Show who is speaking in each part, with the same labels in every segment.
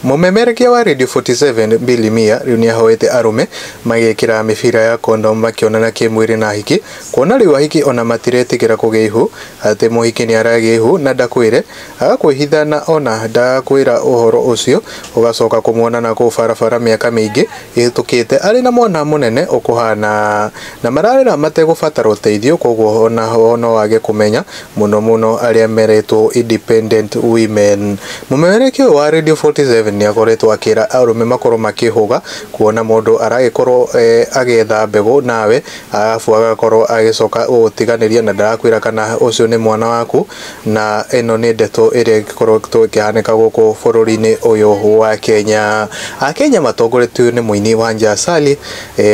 Speaker 1: Mũmemerekia wa Radio 47 Billy Mia rĩu nĩahoete arũme magĩkĩra mĩbira ya kondomu makĩonana kĩmwĩrĩ na ahiki, kuona rĩu ahiki ona matiretĩkĩra kũgĩa ihu, atĩ mũhiki nĩaragĩa ihu na ndakwĩre, agakwĩhitha na ona ndagakwĩra ũhoro ũcio, ũgacoka kũmuona nakũu barabara mĩaka mĩingĩ ĩhĩtũkĩte arĩ na mwana mũnene ũkũhana, na mararĩra mategũbatara ũteithio, koguo ona no wage kũmenya mũno mũno arĩa meretwo independent women. Mũmemerekia ũyũ wa Radio 47 nĩ akoretwo akĩra arũme makorwo makĩhũga kuona mũndũ aragĩkorwo agĩetha mbegũ nawe arabu agakorwo agĩcoka gũgũtiganĩria na ndarakwĩra kana ũcio nĩ mwana waku, na ĩno nĩ ndeto ĩrĩa ĩkoretwo ĩkĩhanĩka gũkũ bũrũri-inĩ ũyũ wa Kenya. Akenya matongoretio nĩ mũini Wanja Asali,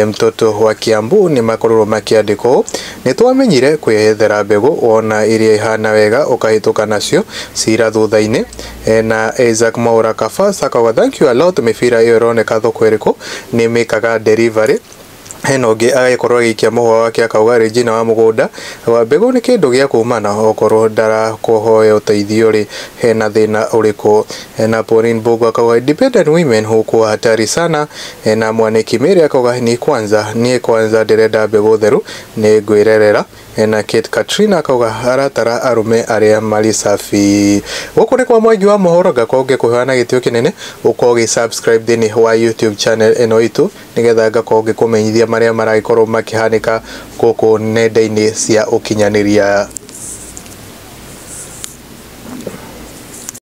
Speaker 1: mtoto wa Kiambu, nĩ makorirwo makĩandĩkwo nĩ twamenyire kwĩyethera mbegũ wona iria ihana wega ũkahĩtũka nacio cira thutha-inĩ. Na Isaac Mwaura Kabasa akauga thank you a lot, mĩbira ĩyo ĩroneka thoko ĩrĩkũ nĩ mĩkaga delivery. Hena ũngĩ agagĩkorwo agĩikia mũhwa wake akauga Regina wa mũgũnda wa mbegũ nĩ kĩndũ gĩa kumana, okorwo ndarakũhoya ũteithio rĩ hena thĩna ũrĩkũ. Hena Pauline Mbogo akauga independent women hukuwa hatari sana. Hena Mwaniki Mary akauga ni kwanza niĩ kwanza ndĩrenda mbegũ theru nĩ ngwĩrerera. Hena Kate Katrina akauga aratara arũme arĩa marĩ safi. Gũkũ nĩ kwa Mwangi wa mohoro, ngakorwo ngĩkũhoya na gĩtĩo kĩnene ũkorwo ũgĩ subscribe thĩinĩ wa YouTube channel ĩno itũ nĩgetha ngakorwo ngĩkũmenyithia marĩa maragĩkorwo makĩhanĩka gũkũ nenda-inĩ cia ũkinyanĩria.